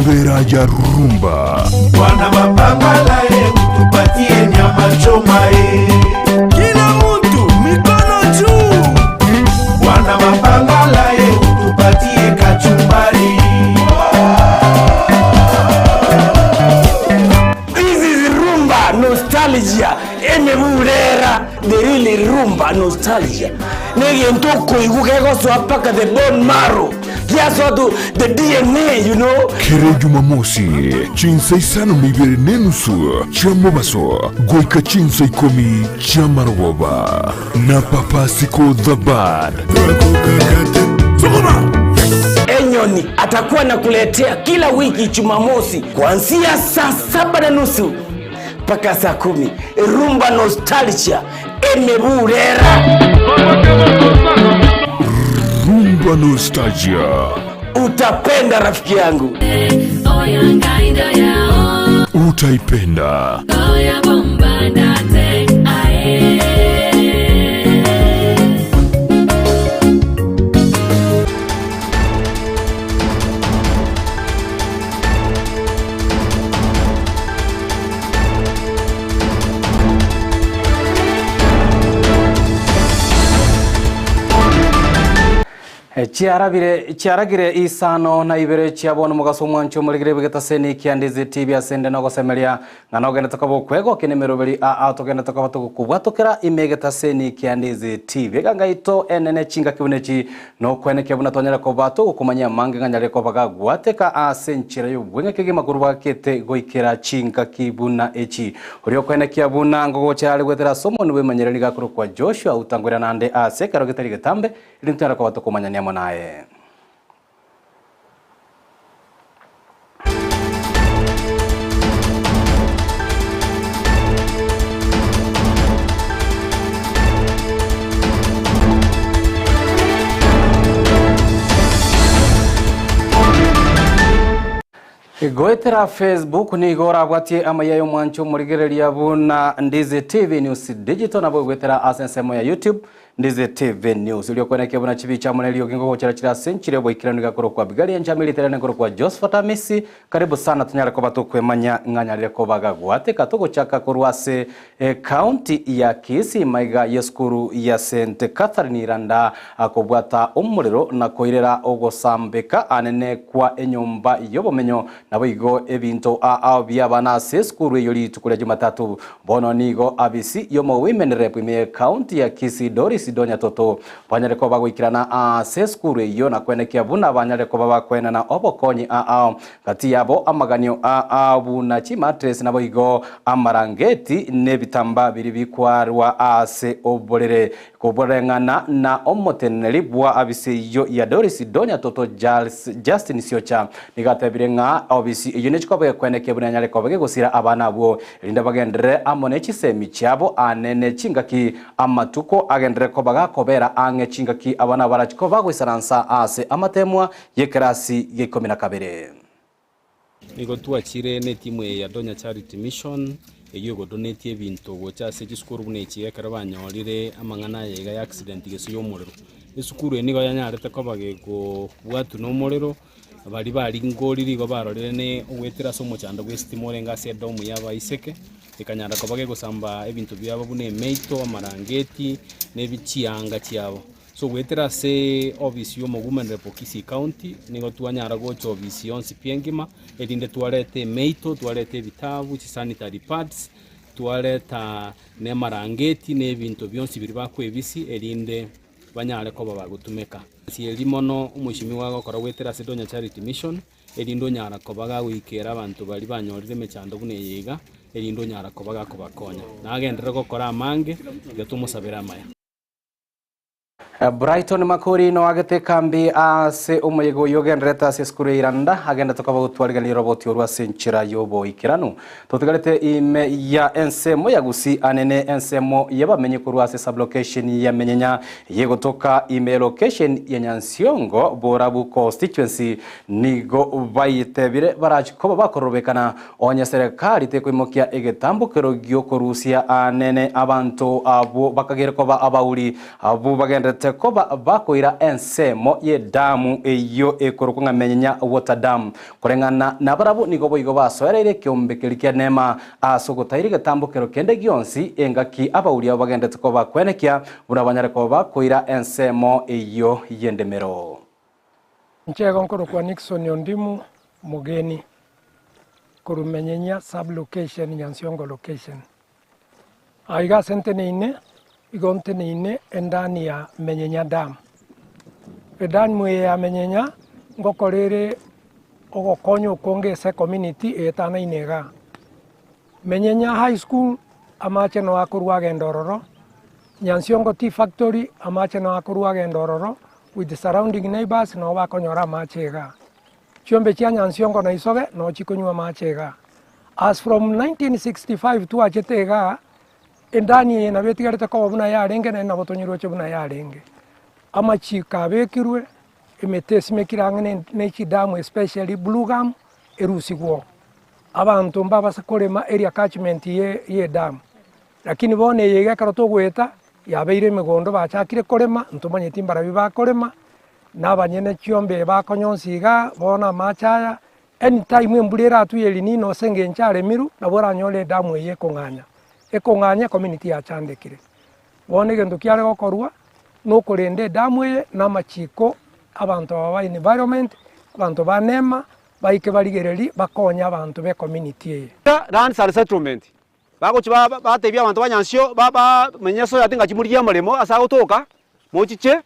Emebera ya Rumba. Bwana mapangala ye utupatie nyama choma ye. Kila mtu mikono juu. Bwana mapangala ye utupatie kachumbari. This is rumba nostalgia. Emebulera the real rumba nostalgia. Negento okoigwa kegosoa mpaka the bone marrow. Giasoa to the DNA, you know. Kera Jumamosi, chinsa isano na ibere na enusu chia mobaso goika chinsa ikomi chi'amarogoba na Papa Siko the Bad. Enyoni atakuwa nakuletea kila wiki Jumamosi kuanzia saa saba na nusu mpaka saa kumi. Rumba Nostalgia Emeburera. Rumba Nostalgia. Utapenda rafiki yangu. Utaipenda. Chiarabire chiaragire isano na ibere chia bono mogaso omwancho omorigire bwegetaseni kia Ndizi TV ase ende nogosemeria ng'a nogende tokoba okwegokia nemeroberi aa togende tokoba togokobwatokera ime egetaseni kia Ndizi TV. Eganga yaito enene chingaki buna echi nokwenekia buna twanyare koba togokomanyia amange ng'a nyare koba gagwateka ase enchera y'obweng'e kegima korwa bakete goikera chingaki buna echi. Oria okwenekia buna ngogocha are goetera ase omonwe bw'emanyereri gakorokwa Joshua utangoira nande ase ekero getari getambe Erinde tonyare koba tokomanyania amo naye. Goetera Facebook nigo orabwatie amaiya y'omwancho omorigereria buna Ndizi TV News Digital nabo goetera ase ensemo ya YouTube Ndizi TV News. Erio kwenekia buna chibicha amo neriogi ngogochera chire ase enchiri y'oboikeranu iga korokwa Abigail Enchami ritere nenkorokwa Josephat Amisi. Karibu sana tonyare koba tokwemanya ng'a nyarire koba gagwateka togochaka korwa ase Ecounty ya Kisii maiga y'esukuru ya St Catherine Iranda kobwata omorero na koirera ogosambeka anene kwa enyomba y'obomenyo naboigo ebinto ao bi'abana ase esukuru eyio rituko ria Jumatatu. Bono nigo abisi y'omowomen rep ime y'ecounty ya Kisii Doris Donya Toto banyare koba goikerana ase esukuru eyio na kwenekia buna banyare koba bakoenana obokonyi ao Gati yabo amaganio a buna chimatress naboigo amarangeti nebitambaa biria bikwarwa ase oborere, koboreng'ana na omoteneneri bwa abisi eyio ya Doris Donya Toto Justin Siocha nigo atebire ng'a obisi eyio nechikoba gekwenekia buna enyare koba gegosira abana abwo erinde bagenderere amo ne chisemi chiabo ane ne chingaki amatuko agenderere koba gakobera ang'e chingaki abana barachi koba bagoisaransa ase amatemwa y'ekerasi gia ikomi na kabere. Nigo twachire netimu eye ya Donya Charity Mission eyio egodonatia ebinto gocha ase chisukuru buna echi ekero banyorire amang'ana aya iga ya accident gese ya omorero. Esukuru eye nigo yanyarete koba gekobwatwa na omorero, baria baringorire igo barorire ne ogoetera ase omochando bwa esitima orenge ase edomu ya abaiseke, ekanyara koba gegosamba ebinto biabo buna emeito, amarangeti, na ebi chianga chiabo. So goetera ase ofisi y'omogumenere for Kisii County, nigo twanyara gocha ofisi yonsi pi engima, erinde twarete emeito, twarete ebitabu, chisanitary pads, twareta na emarangeti na ebinto bionsi biria bakoebisia erinde banyare koba bagotumeka. Ase eri mono omweshimiwa agokora goetera ase Donya Charity Mission, erinde onyara koba gagoikera abanto baria banyorire emechando buna eye iga, erinde onyara koba gakobakonya. Nagenderere gokora amange, tiga tomosabere amaya. Brighton Makori noagete ekambi ase omoyega oyio ogendererete ase esukuru ya Iranda agendete koba gotwarigania roboti orwo ase enchera y'oboikeranu. Totigarete ime ya ensemo ya Gusii anene ensemo y'abamenyi korwa ase sublocation ya Menyenya yegotoka ime ya location ya Nyansiongo Borabu constituency nigo baitebire barachi koba bakororobekana Onye serekari tekoimokia egetambokero gi'okorusia anene abanto abwo bakagere koba abauri, abwo bagenderete. bagendererete koba bakoira ensemo y'edamu eyio ekorokwa ng'a Menyenya Water Dam. Koreng'ana nabarabwo nigo boigo basoereire ekeombe keria kia Nema ase ogotaira egetambokero kende gionsi engaki abauri abo bagendererete koba bakwenekia buna banyare koba bakoira ensemo eyio y'endemero. Inche igo nkorokwa Nixon Ondimu Mogeni, korwa Menyenya sub location, Nyansiongo location. Aiga ase nteneine, igo nteneine endani ya Menyenya dam. Edamu eye ya Menyenya ngokora ere ogokonya okonge ase ecommunity eyetanaine igaa. Menyenya high school amache noo akorwa agenda ororo, Nyansiongo tea factory amache noo akorwa agenda ororo, with surrounding neighbours noo bakonyora amache igaa. Chiombe chia Nyansiongo na Isoge noo chikonywa amache igaa. As from 1965 twachete igaa, endani eye nabo etigarete koba buna yarenge naende nabo tonyeroche buna yarenge. Amachiko abekirwe, emete esimekire ang'e ne ne chidamu especially blue gum, erusigwe oo. Abanto mbabase korema area catchment ye ye edamu, lakini bono eye iga ekero togoeta, yabeire emegondo bachakire korema, ntomanyeti mbarabio bakorema, na abanyene chiombe bakonyonsi igaa, bono amache aya, Anytime embura eratwe ya Elnino ase engencho aremirwe, nabo oranyore edamu eye ekong'anya, ekong'anya ecommunity yachandekire. Bono egento kiare gokorwa, na okorenda edamu eye na amachiko abanto aba ba environment, abanto ba nema, baike barigererie bakonye abanto be ecommunity eye. Lands and Settlement, bagochia batebia abanto ba Nyansio bamenye ase ng'a chimorigie amaremo ase agotoka, mochiche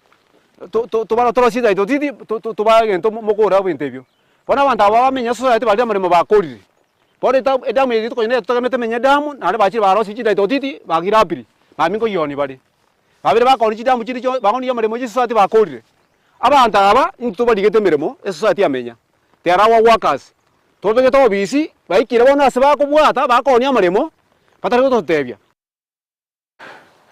torosie title deed tobae egento mokore ebinto ebio. Bono abanto aba bamenye ase society baria amaremo bakorire. Bono edamu eye rituko rinde totegemete emenye edamu, naende bachire barosirie chititle deed bagirapiri, mambia nkoyionia bare. Babere bakoria chidamu chiria chionsi bakoria amaremo ya esociety bakorire. Abanto aba intwe tobarigete emeremo esociety yamenya, they are our workers. Tobegete obisi, baikire bono ase bakobwata bakoonia amaremo, batari gototebia.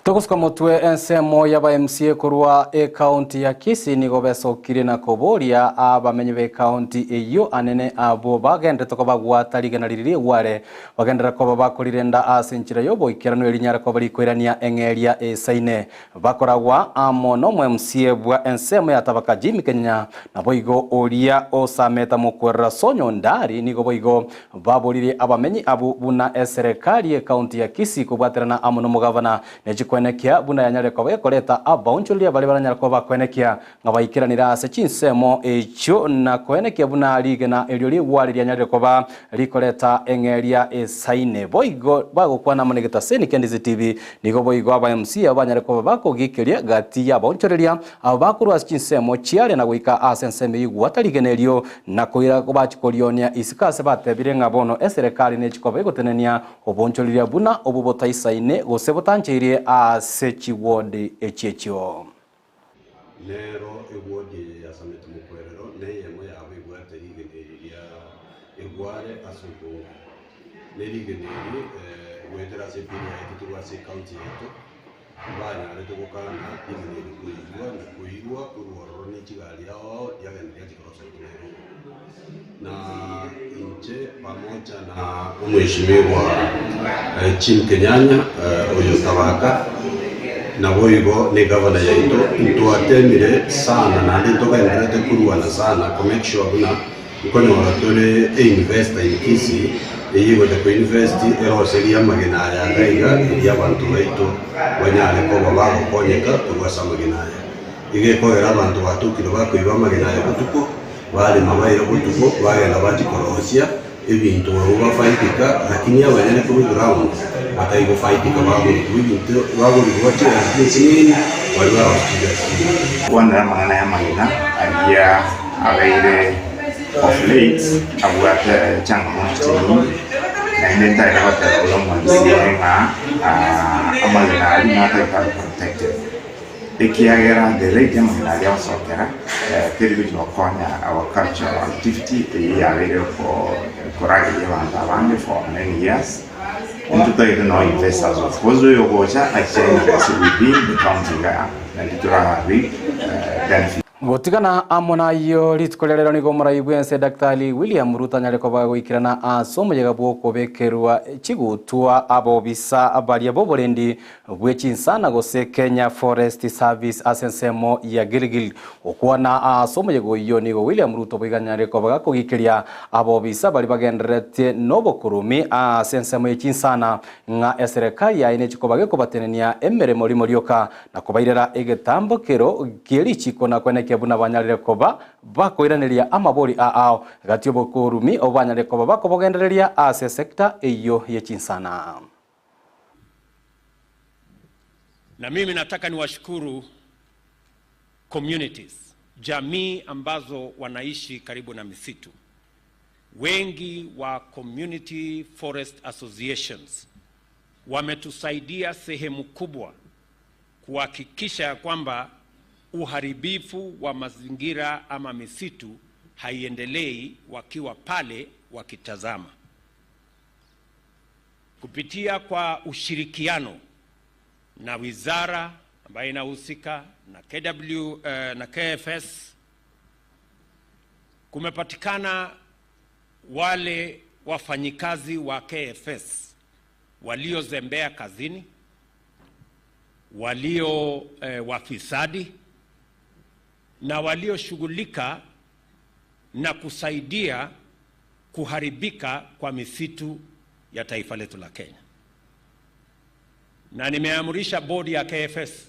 Togosuka motwe ensemo y'aba MCA korwa ecounty ya Kisii nigo besokirie na koboria abamenyi b'ecounty eyio anene abwo bagenderete koba gwata rigena riria ri'egware bagenderere koba bakorirenda ase enchera y'oboikeranu erinyare koba rikoirania eng'eria esaine Bakoragwa amo nomo-MCA bwa ensemo ya Tabaka Jimmy Kenyenya, naboigo oria osamete mokwerera Sonyo Ndari nigo boigo baboririe abamenyi abwo buna eserekari y'ecounty ya Kisii kobwaterana amo nomogavana nechikwenekia buna yanyarire koba gekoreta abaonchoreria baria baranyare koba bakwenekia ng'a baikeranire ase chinsemo echio na koenekia buna rigena erio rigware rianyarire koba rikoreta eng'eria esaine. Boigo bagokwana amo negetaseni kia Ndizi TV, nigo boigo aba MC abo banyare koba bakogikeria gati y'abaonchoreria abo bakorwa ase chinsemo chiare na goika ase ensemo eyio gwata rigena erio na koira bachikorionia isiko ase batebire ng'a bono eserekari nechikoba egotenenia obonchoreria buna obwo botaisaine gose botancheirie ase chiward echiechio. Nero egwodi eye yasamete mokwerero, neyemo yabo ebwate rigena eri ria egware ase obonge. Ne rigena eri goetera ase ebill yaetetigwe ase ecounty yaito, mbanyarete gokana rigena eri koiywa na koirwa korwa ororo ne chigari ao ao riagenda riachia koroserigwa Nairobi. Na inche pamoja na omweshimiwa Jim Kenyanya oyo Tabaka, naboigo ne gavana yaito, ntwatemire sana naende ntogendererete korwana sana ko make sure buna nkonyora tore e investor in Kisii eyio egocha ko invest eroserie amagena aya iga iga erio abanto baito banyare koba bagokonyeka korwa ase amagena aya. Iga ekogera abanto batokire bakoiba amagena aya botuko, Barema baira botuko, bagenda bachia korosia ebinto barabwo bafaidika, lakini abanyene korwa eground batari gofaidika bagorigwa ebinto bagorigwa chibesa chinsinini baria barosia chibesa chinyinge. Kwanera amang'ana y'amagena aria abeire of late abwate changamoto chinyinge, naende ntagete goteba buna omwandisi ng'a amagena aria natagete abe protected. Ekiagera the rate amang'ana aria agosokera teri gochia gokonya our cultural activity eyio yabeire korageria abanto abange for many years, intwe totagete no investors of course oyogocha achiche invest within the county igaa naende tora reap benefit. Gotigana amo nayio, rituko ria rero nigo omorai bw'ense Daktari William Ruto anyare koba goikerana ase omoyega bw'okobekerwa chigutwa abobisa baria b'oborendi bwe chinsana gose Kenya Forest Service ase ensemo ya Gilgil. Gokwana ase omoyega oyio nigo William Ruto boigo anyare koba gakogikeria abobisa baria bagendereretie nobokurumi ase ensemo ye chinsana ng'a eserekari yaye nechi koba gekobatenenia emeremo rimo rioka na kobairera egetambo kero kie richiko na kwenekia buna banyarire koba bakoiraneria amabori a ao gati obokurumi obo banyarire koba bakobogendereria ase esecta eyio ye chinsana. Na mimi nataka niwashukuru communities, jamii ambazo wanaishi karibu na misitu. Wengi wa community forest associations wametusaidia sehemu kubwa kuhakikisha ya kwamba uharibifu wa mazingira ama misitu haiendelei wakiwa pale wakitazama. Kupitia kwa ushirikiano na wizara ambayo inahusika na KW, na KFS kumepatikana wale wafanyikazi wa KFS waliozembea kazini, walio wafisadi na walioshughulika na kusaidia kuharibika kwa misitu ya taifa letu la Kenya. Na nimeamrisha bodi ya KFS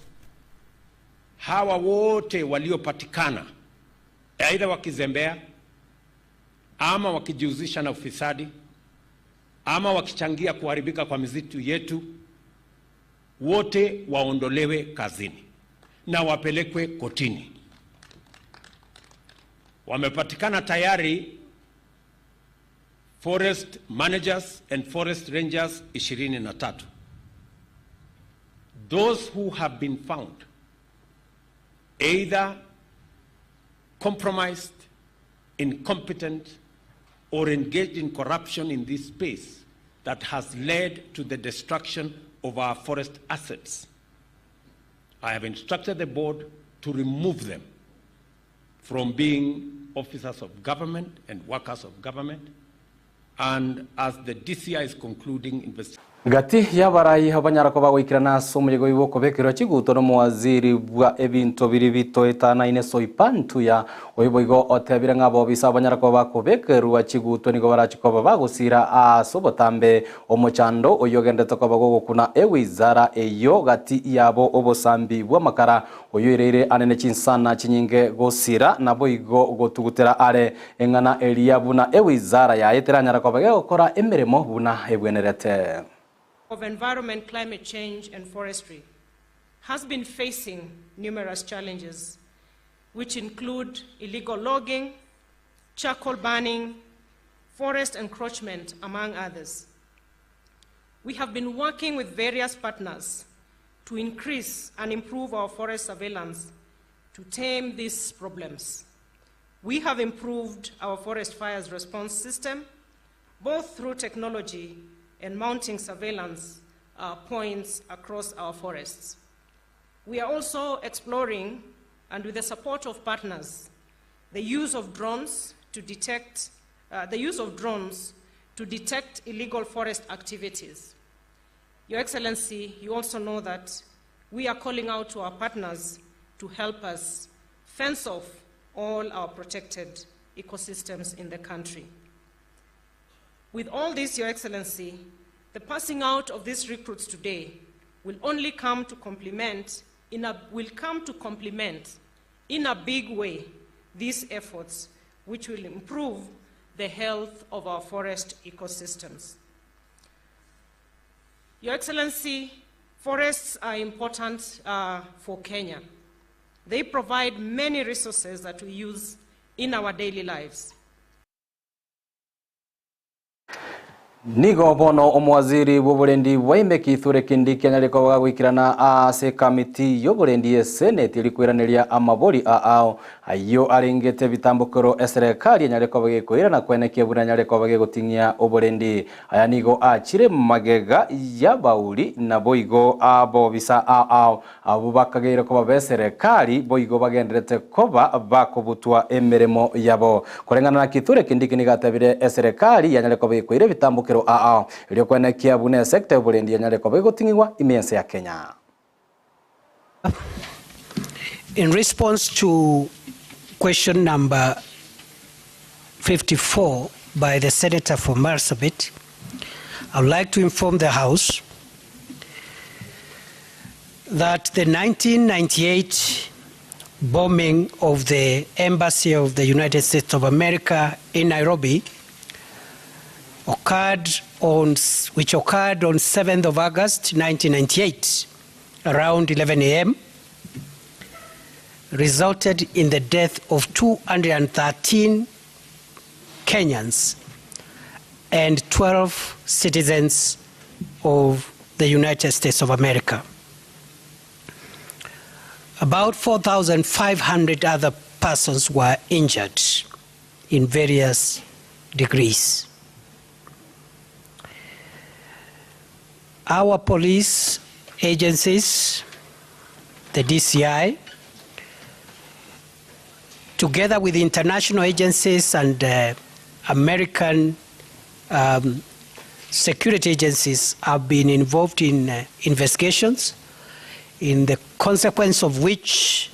hawa wote waliopatikana aidha wakizembea ama wakijihusisha na ufisadi ama wakichangia kuharibika kwa misitu yetu, wote waondolewe kazini na wapelekwe kotini. Wamepatikana tayari forest managers and forest rangers 23. Those who have been found either compromised, incompetent, or engaged in corruption in this space that has led to the destruction of our forest assets, I have instructed the board to remove them from being officers of government and workers of government. And as the DCI is concluding investigation, Gati y'abarai abanyara koba goikerana ase omoyega oyo bw'okobekerwa chiguto na omowaziri bwa ebinto biri bitoetanaine Soipan Tuya oyo boigo otebire ng'a abobisa abanyara koba bakobekerwa chiguto nigo barachi koba bagosira ase obotambe omochando oyo ogenderete koba gogokuna ewizara eyio gati yabo obosambi bw'amakara oyo oireire anene chinsana chinyinge gosira naboigo gotugutera are eng'ana eria buna ewizara yaye teranyara koba gegokora emeremo buna ebwenerete. Of Environment, Climate Change and Forestry has been facing numerous challenges, which include illegal logging, charcoal burning, forest encroachment, among others. We have been working with various partners to increase and improve our forest surveillance to tame these problems. We have improved our forest fires response system, both through technology and mounting surveillance points across our forests. We are also exploring, and with the support of partners, the use of drones to detect, the use of drones to detect illegal forest activities. Your Excellency, you also know that we are calling out to our partners to help us fence off all our protected ecosystems in the country. With all this, Your Excellency, the passing out of these recruits today will only come to complement in a, will come to complement in a big way these efforts, which will improve the health of our forest ecosystems. Your Excellency, forests are important for Kenya. They provide many resources that we use in our daily lives. Nigo bono omowaziri bw'oborendi bwa ime Kithure Kindiki anyare koba gagoikerana ase ekamiti y'oborendi y'eseneti eria koiraneria amabori ao ayio arengete ebitambokero eserekari enyare koba gekoirana kwenekia buna enyare koba gegoting'ia oborendi. Aya nigo achire magega y'abauri naboigo abobisa ao Abwo bakageire koba b'eserekari boigo bagendererete koba bakobutwa emeremo yabo. Koreng'ana na Kithure Kindiki nigo atebire eserekari yanyare koba ekoira ebitambokero aa erio koenekia buna esecta y'oborendi yanyare koba egoting'igwa ime y'ense ya Kenya. In response to question number 54 by the Senator for Marsabit, I would like to inform the House that the 1998 bombing of the Embassy of the United States of America in Nairobi occurred on, which occurred on 7th of August 1998 around 11 a.m., resulted in the death of 213 Kenyans and 12 citizens of the United States of America. About 4,500 other persons were injured in various degrees. Our police agencies, the DCI, together with international agencies and uh, American um, security agencies, have been involved in uh, investigations, in the consequence of which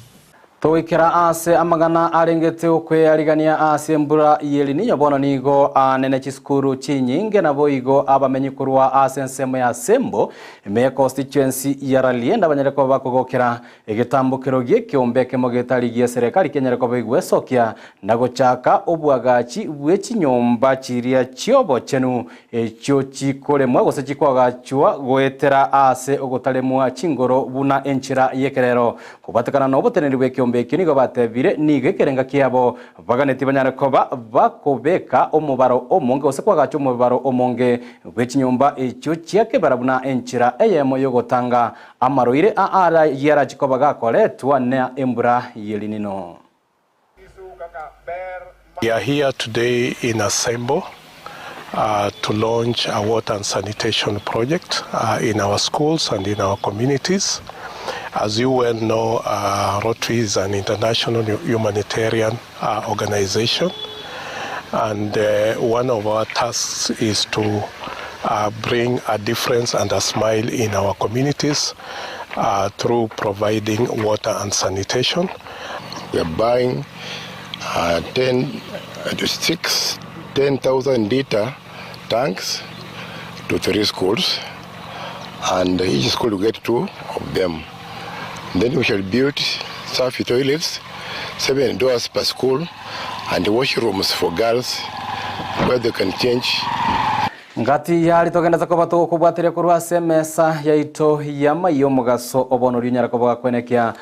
Togoikera aase amang'ana arengete okweyarigania ase embura y'El Niño bono nigo anene chisukuru chinyinge naboigo abamenyi korwa ase ensemo ya Sembo ime ye constituency ya Rarienda banyare koba bakogokera egetambokero gi'ekeombe ekemo getari gi'eserekari kenyare koba igwesokia na gochaka obwagachi bwe chinyomba chiria chi'obochenu echio chikoremwa gose chikoagachwa goetera ase ogotaremwa chingoro buna enchera y'ekerero. Kobwatekana noboteneneri bw'ekeombe ekio nigo batebire nigo ekerenga kiabo baganetie banyare koba bakobeka omobaro omonge gose koagacha omobaro omonge bwe chinyomba echio chiakebera buna enchera eyemo y'ogotanga amarwaire aa arachie koba gakoretwa na embura y'El Nino. We are here today in Asembo to launch a water and sanitation project in our schools and in our communities. As you well know, Rotary is an international humanitarian organization, and one of our tasks is to bring a difference and a smile in our communities through providing water and sanitation. We are buying 10, 6 10,000 liter tanks to three schools, and each school will get two of them. Then we shall build safi toilets, seven doors per school, and washrooms for girls where they can change. Ngati yari togendeza koba togokobwatire korwa ase emesa yaito y'amaiyo omogaso obono oria onyara koba gakwenekia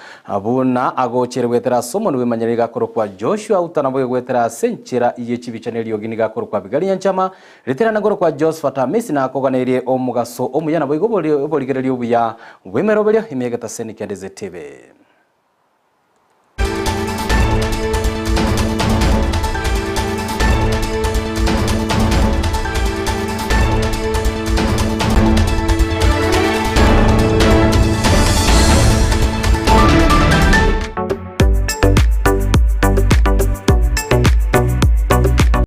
buna agochere gwetera ase omonwe bwemanyereri gakorokwa Joshua Utana boigo gwetera ase enchera ye chibicha na eriogi nigo akorokwa Abigail Nyanchama riterana korokwa Josephat Hamisi nakoganeirie omogaso omuya naboigo oborigereria obuya bw'emeroberio ime y'egetaseni kia Ndeze TV.